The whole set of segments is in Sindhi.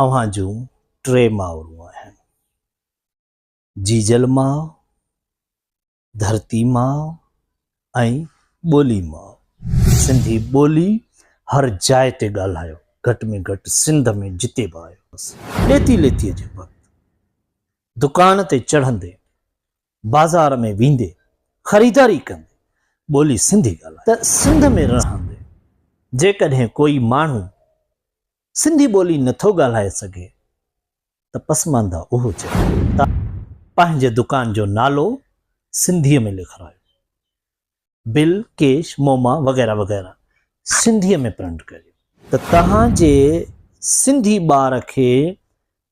اوهان جون ٽي مائرون آهن، جيجل ماء، ڌرتي ماء ۽ ٻولي ماء. سنڌي ٻولي هر جاء تي ڳالهايو، گهٽ ۾ گهٽ سنڌ ۾ جتي به آهيو. ڏيتي ليتيء جي وقت دڪان تي چڙهندي، بازار ۾ ويندي، خريداري ڪندي ٻولي سنڌي ڳالهايو. ته سنڌ ۾ رهندي جيڪڏهن ڪوئي ماڻهو سنڌي ٻولي نٿو ڳالهائي سگهي ته پسمانده اهو چئي ته پنهنجي دڪان جو نالو سنڌيء ۾ لکرايو. بل، ڪيش، موما وغيره وغيره سنڌيء ۾ پرنٽ ڪريو. ته توهان جي سنڌي ٻار کي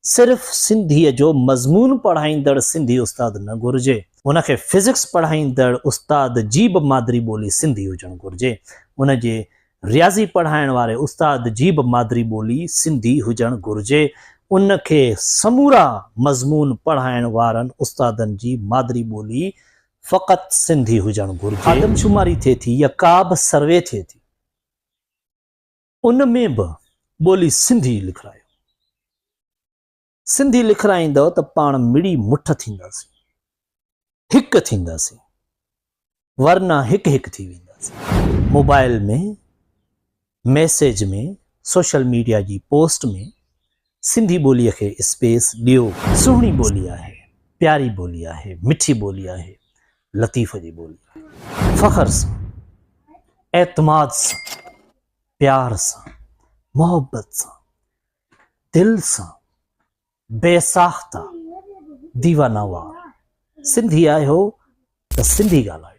صرف سنڌيء جو مضمون پڙهائيندڙ سنڌي استاد نه گهرجي، ان کي فزڪس پڙهائيندڙ استاد جي به مادري ٻولي سنڌي هجڻ گهرجي، ان جي رياضي پڙهائڻ واري استاد جي به مادري ٻولي سنڌي هجڻ گهرجي، ان کي سمورا مضمون پڙهائڻ وارن استادن جي مادري ٻولي فقط سنڌي هجڻ گهرجي. آدمشماري ٿئي ٿي يا ڪا به سروي ٿئي ٿي، ان ۾ به ٻولي سنڌي لکرايو. سنڌي لکرائيندؤ ته پاڻ مڙئي مٺ ٿينداسين، هڪ ٿينداسين، ورنه هڪ هڪ ٿي وينداسين. موبائل ۾ ميسيج ۾ سوشل ميڊيا جي پوسٽ ۾ سنڌي ٻوليء کي اسپيس ڏيو. سهڻي ٻولي آهي، پياري ٻولي آهي، مٺي ٻولي آهي، لطيف جي ٻولي آهي. فخر سان، اعتماد سان، پيار سان، محبت سان، دل سان، بي ساخته، ديوانه وار سنڌي آهيو ته سنڌي ڳالهايو.